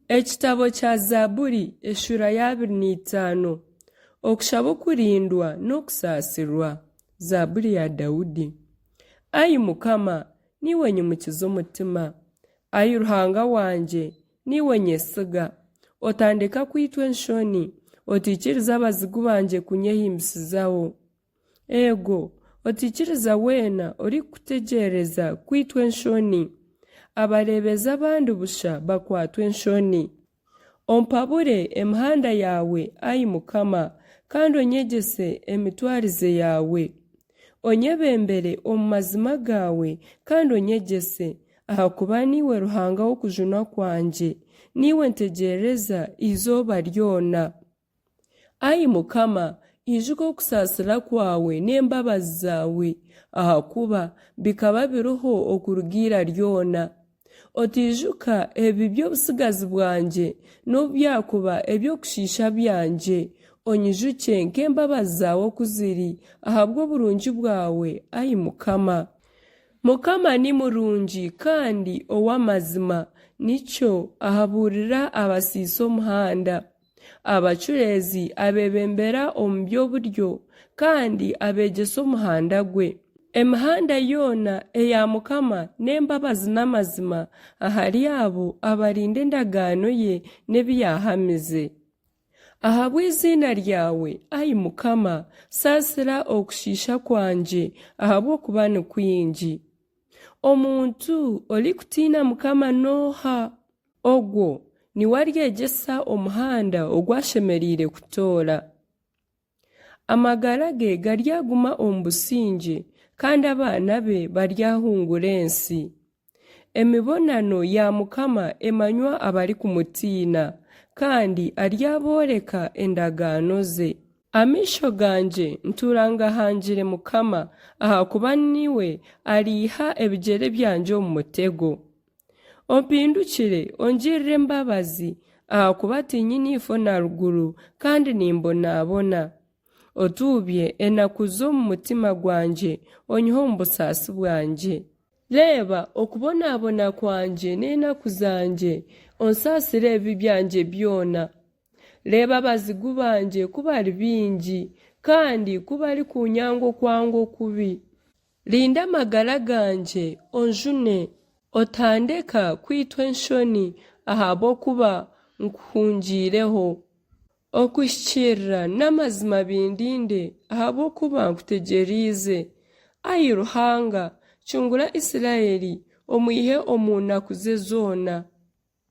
Ekitabo kya Zaaburi eshuura ya 25 Okushaba okurindwa n'okusaasirwa. Zaaburi ya Daudi. Ai Mukama, niiwe nyimukiza omutima. Ai Ruhanga wangye, niiwe nyesiga. Otandeka kwitwa enshoni, otaikiriza abazigu bangye kunyehimbisizaho. Eego, otaikiriza weena orikukutegyereza kwitwa enshoni, abareebeza abandi busha bakwatwe enshoni. Ompabure emihanda yaawe, ai Mukama, kandi onyegyese emitwarize yaawe. Onyebembere omu mazima gaawe kandi onyegyese, ahakuba niiwe Ruhanga w'okujunwa kwangye, niiwe ntegyereza eizooba ryona. Ai Mukama, ijuka okusaasira kwawe n'embabazi zaawe, ahakuba bikaba biriho okuruga ira ryona. Otaijuka ebibi by'obutsigazi bwangye, n'obu byakuba eby'okushiisha byangye, onyijukye nk'embabazi zaawe oku ziri, ahabw'oburungi bwawe, ai Mukama. Mukama ni murungi kandi ow'amazima, nikyo ahabuurira abasiisi omuhanda. Abacureezi abeebembera omu by'oburyo, kandi abeegyesa omuhanda gwe. Emihanda yoona eya Mukama n'embabazi n'amazima ahari abo abarinda endagaano ye n'ebi yaahamize. Ahabw'eiziina ryawe, ai Mukama, saasira okushiisha kwangye, ahabw'okuba ni kwingi. Omuntu orikutiina Mukama n'oha? Ogwo niwe aryegyesa omuhanda ogu ashemereire kutoora. Amagara ge garyaguma omu busingye, kandi abaana be baryahungura ensi. Emibonano ya Mukama emanywa abarikumutiina, kandi aryabooreka endagaano ze. Amaisho gangye ntuura ngahangire Mukama, ahakuba niwe ariiha ebigyere byangye omu mutego. Ompindukire ongirire embabazi, ahakuba tiinyine ifo na ruguru, kandi nimbonabona. Otuubye enaku z'omu mutima gwangye, onyihe omu busaasi bwangye. Reeba okubonabona kwangye n'enaku zangye, onsaasire ebibi byangye byona. Reeba abazigu bangye ku bari baingi, kandi ku barikuunyanga okwangwa okubi. Rinda amagara gangye, onjune. Otandeka kwitwa enshoni, ahabw'okuba nkuhungiireho. Okuhikiirira n'amazima bindinde, ahabw'okuba nkutegyereize. Ai Ruhanga, cungura Isiraeli, omwihe omu naku ze zoona.